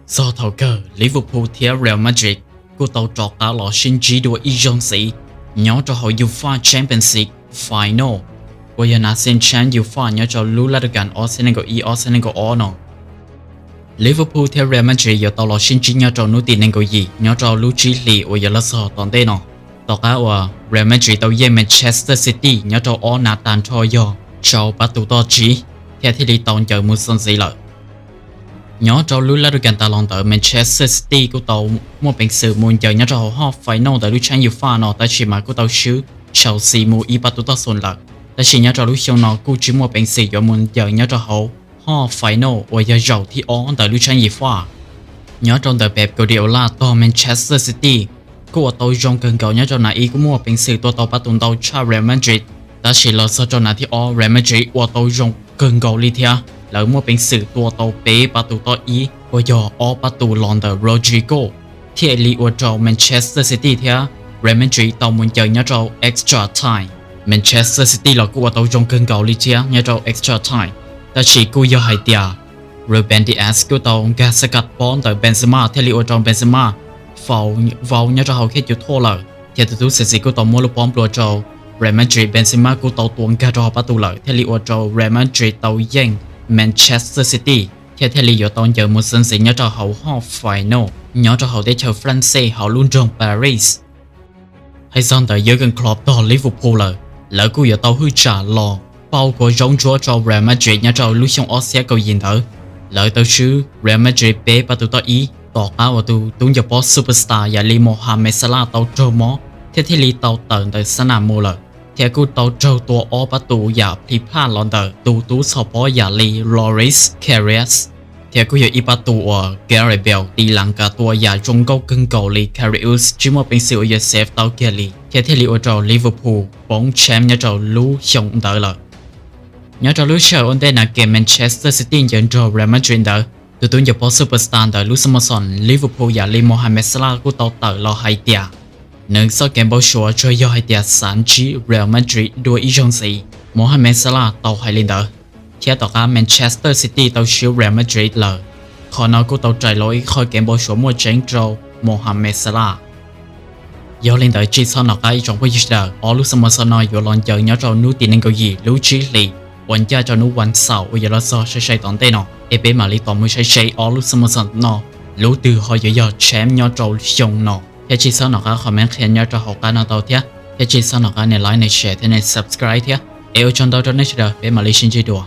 Txog thaum kawg Liverpool thiab Real Madrid kuj tau rov qab los sib ntsib dua ib zaug ntxiv nyob rau hauv UEFA Champions League final, uas yog nas xees champ UEFA nyob rau lub lab du kas ob txhiab nees nkaum ib ob txhiab nees nkaum ob no. Liverpool thiab Real Madrid yuav tau los sib ntsib nyob rau hnub tim nees nkaum yim nyob rau lub tsib hlis uas yuav los txog tom ntej no. Tom qab uas Real Madrid tau yeej Manchester City nyob rau ob nas tag nrho yog rau pab tus toj tsiv, thiaj thiaj li tau ncaws mus txog ntxiv lawm. Nyob rau lub lab du kas tas los ntawd Manchester City kuj tau muaj peev xwm mus ncaws nyob rau hauv hoob final ntawm lub champ UEFA no, tab sis mas kuj tau swb Chelsea mus ib pab tus toj xoom lawm. Tab sis nyob rau lub xyoo no kuj tsis muaj peev xwm yuav mus ncaws nyob rau hauv hoob final uas yog zaum thib ob ntawm lub champ UEFA. Nyob rau ntawm Pep Guardiola tog Manchester City kuj ua tau zoo kawg nkaus nyob rau nas ib kuj muaj peev xwm tua tau pab tus ntau tshaj Real Madrid, tab sis los txog rau nas thib ob Real Madrid ua tau zoo kawg nkaus li thiab, lawv muaj peev xwm tua tau peb pab tus toj ib uas yog ob pab tus los ntawm Rodrygo, thiaj li ua rau Manchester City thiab Real Madrid tau mus ncaws nyob rau extra time. Manchester City los kuj ua tau zoo kawg nkaus li thiab nyob rau extra time, tab sis kuj yog hais tias Ruben Dias kuj tau nkag xab kas pob ntawm Benzema thiaj li ua rau Benzema faul vau nyob rau hauv khej cub thoj lawm, thiab tus tub xwm txim kuj tau muab lub pob nplua rau Real Madrid, Benzema kuj tau tua nkag rau hauv pab tus lawm thiaj li ua rau Real Madrid tau yeej Manchester City, thiab thiaj li yuav tau ncaws mus txog ntxiv nyob rau hauv hoob final nyob rau hauv teb chaws France hauv lub nroog Paris. Hais txog ntawm Jurgen Klopp tog Liverpool lawm, lawv kuj yuav tau hwj tsam los pauj kua zaub ntsuab rau Real Madrid nyob rau lub xyoo ob txhiab kaum yim ntawd. Lawv tau swb Real Madrid peb pab tus toj ib tom qab uas tus tub ncaws pob superstar yam li Mohamed Salah tau raug mob thiab thiaj li tau tawm ntawm xab nas mus lawm, thiab kuj tau raug tua ob pab tus yam plhis plaj los ntawm tus tub txhos pob yam li Loris Karius, thiab kuj yog ib pab tus uas Gareth Bale tiv las kas tua yam zoo nkauj kawg nkaus li Karius tsis muaj peev xwm uas yuav save tau kiag li, thiab thiaj li ua rau Liverpool poob champ nyob rau lub xyoo ntawd lawm. Nyob rau lub sij hawm ua ntej nas kem Manchester City ncaws nrog Real Madrid ntawd, tus tub ncaws pob superstar ntawm lub xab mos xoos Liverpool yam li Mohamed Salah kuj tau tawm los hais tias nws txoj kev npau suav tsuas yog hais tias xav ntsib Real Madrid dua ib zaug ntxiv. Mohamed Salah tau hais li ntawd, thiab tom qab Manchester City tau swb Real Madrid lawm, qhov no kuj tau rais los ib qho kev npau suav muaj tseeb rau Mohamed Salah. Yog li ntawd tsis txhob nco qab ib tsoom phooj ywg sawv daws, ob lub xab mos xoos no yuav los ncaws nyob rau hnub tim nees nkaum yim lub tsib hlis uas ncaj rau hnub vas xaum uas yuav los txog sai sai tom ntej no, es peb mam li tos mus saib seb ob lub xab mos xoos no lub twg ho yuav yog champ nyob rau xyoo no. Thiab tsis txhob nco qab comment qhia nyob rau hauv qab no tau thiab, thiab tsis txhob nco qab nias like, nias share thiab nias subscribe thiab. Es ua tsaug ntau rau nej sawv daws, peb mam li sib ntsib dua.